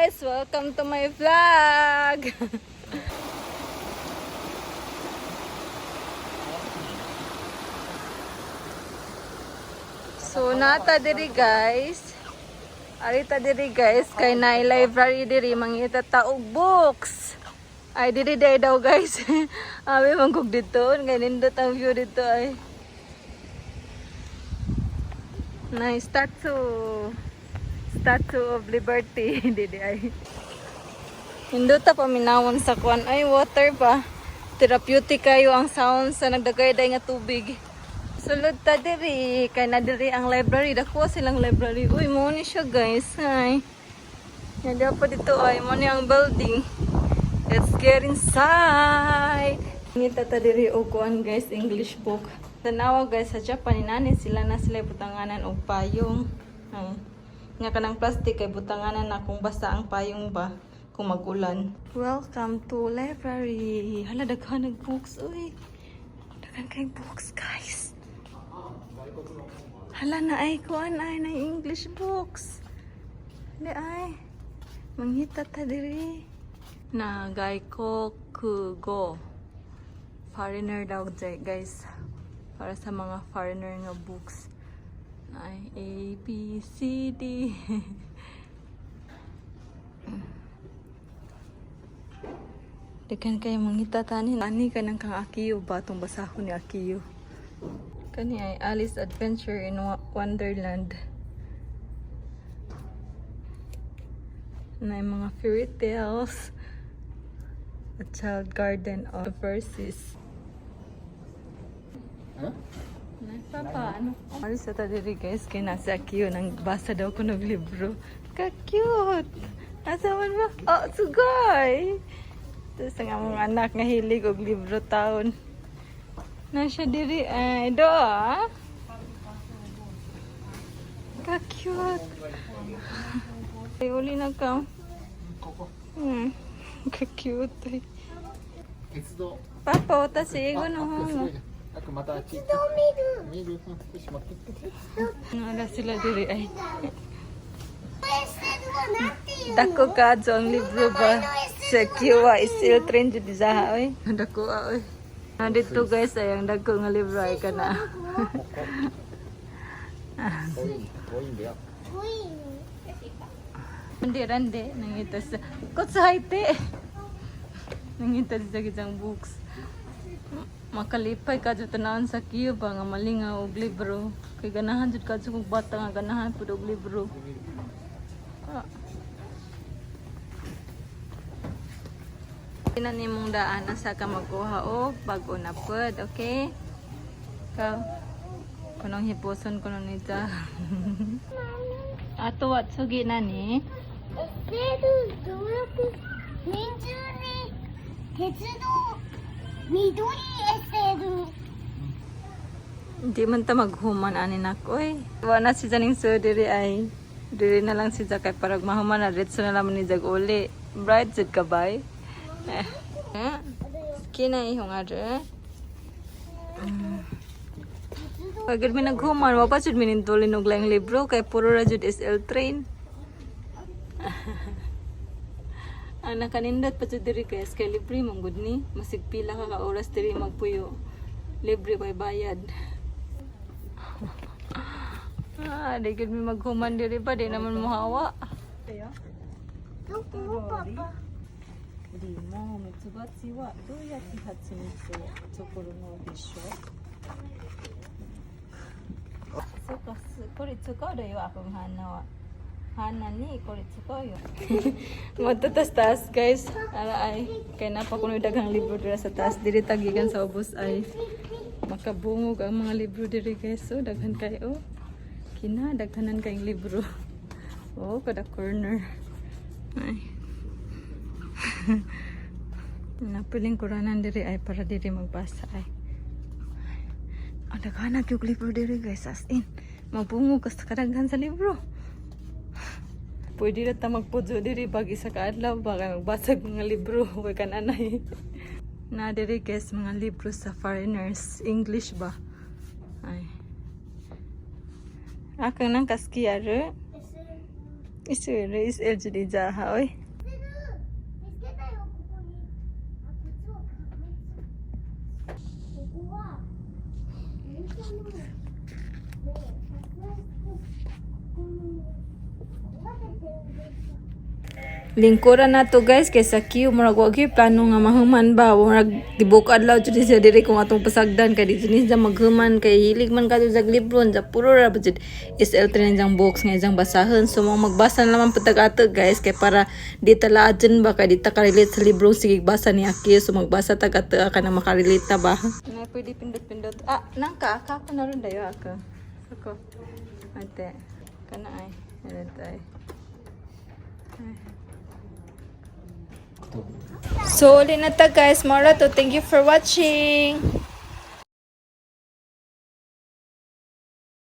Guys! Welcome to my vlog! So, nata diri, guys. Arita diri, guys, kay na library diri mangita ta og books. Ay, diri day daw, guys. Abi manggug dito, kay nindot ang view dito ay. Nice statue. Statue of Liberty dili ay. Hindot ta paminawon sa kuan ay water pa. Therapeutic kayo ang sound sa nagdagay-day nga tubig. Sulod ta diri kay na diri ang library, dako silang library. Uy, mo ni siya, guys. Ay. Yan pa dito ay mo ni ang building. Let's get inside. Ngita ta diri og kuan, guys, English book. Tanawa, guys, sa Japan inani sila na sila butanganan og payong. Ay. Nga kanang plastic kay butanganan na kung basa ang payong ba kung magulan. Welcome to library. Hala, daghan nag books uy. Daghan kay books, guys. Hala na ay kuan ay na English books. Di ay. Mangita ta diri. Na 外国語. Foreigner daw guys. Para sa mga foreigner nga books. Ay, A, B, C, D. Daghan kayo mangita tani. Ani ka ng kang Akiyo ba? Itong basahon ni Akiyo. Kani ay Alice Adventure in Wonderland. Na yung mga fairy tales. A Child Garden of Verses. Huh? Nay, Papa, ano? Alis sa ta diri, guys, kay nasa Akiyo nang basa daw ko ng libro. Ka-cute! Asa man ba? Oh, sugay! Tapos ang among anak nga hilig og libro taon. Na siya diri ay do ah. Ka-cute! Ay, uli na ka. ここ Ka-cute ay. 鉄道 Papa, 私英語のあ本をすごい。ねあくまたあっち行って見るうんよし持ってって Ano sila diri ay. Dako ka adto ang libro ba? Sa Kiwa is still trend jud diha oy. Dako ah, oy. Ah, dito, guys, ay ang dako nga libro ay kana. こういこういんだよ Hindi rande nangita sa kutsa haite. Nangita sa gitsang books. Makalipay ka jud tanawon sa kiyo ba nga malingaw og libro. Kay ganahan jud ka kung bata nga ganahan pud og libro. Ah. Tinan nimong daan asa ka magkuha og bag-o na pud, okay? Ka kunong hipuson kuno nita. Ato wa tsugi na ni. SL 努力年中に鉄道緑 SL Hindi man ta maghuman ani nako eh. Wa na si Janing so diri ay. Diri na lang si Jakay parag mahuman na diretso na lang ni Jag uli. Bright jud ka bay. Eh. Kina ihong adre. Pagod mi naghuman, wa pa jud mi nindulin og laing libro kay puro ra jud SL train. Ang nakanindot pa jud diri guys kay libre man gud ni. Masig pila ka ka oras diri magpuyo. Libre kay bayad. Ah, di gud mi maghuman diri ba di naman mohawa. どこパパ Di mo mitsubatsi wa doyatte hatsumitsuを作るのでしょそうかこれ使うよakong hana wa. Hana niこれ使うよ. Madto tas taas, guys. Ara ay kay napa kuno daghang libro dira sa taas diri tagikan sa ubos ay makabungog ang mga libro diri, guys. So daghan kayo. Kina daghanan kayong libro. Oh, kada corner. Ay. Napiling kuranan diri ay para diri magbasa ay. Ang daghan yung libro diri, guys, as in. Mabungog ka sa kadaghan sa libro. Pwede na ta magpudyo diri pag isa ka adlaw ba kay magbasag mga libro kay kananay. Na diri, guys, mga libro sa foreigners, English ba? Ay. Akang nang kaski are. SL SL SL jud ijaha oy. 見つけたよ、ここに。あ、こっちはここは電車のね、撮影して、ここにが出てるんですよ。 Lingkuran na to, guys, kay sa queue murag wa gyud plano nga mahuman ba, murag tibok adlaw jud siya diri kung atong pasagdan kay di jud siya maghuman kay hilig man kadto sa libro sa puro ra ba jud SL train jang books nga ijang basahon. So mo magbasa na naman pud ato, guys, kay para di ta laadjon ba kay di ta ka-relate sa libro sige basa ni Aki. So magbasa tag ato ka na makarelate ta ba na pwede pindot-pindot. Ah, nangka ka ako na ron dayo ako sako ate kana ay ay. So, uli na ta, guys. Mora to. Thank you for watching.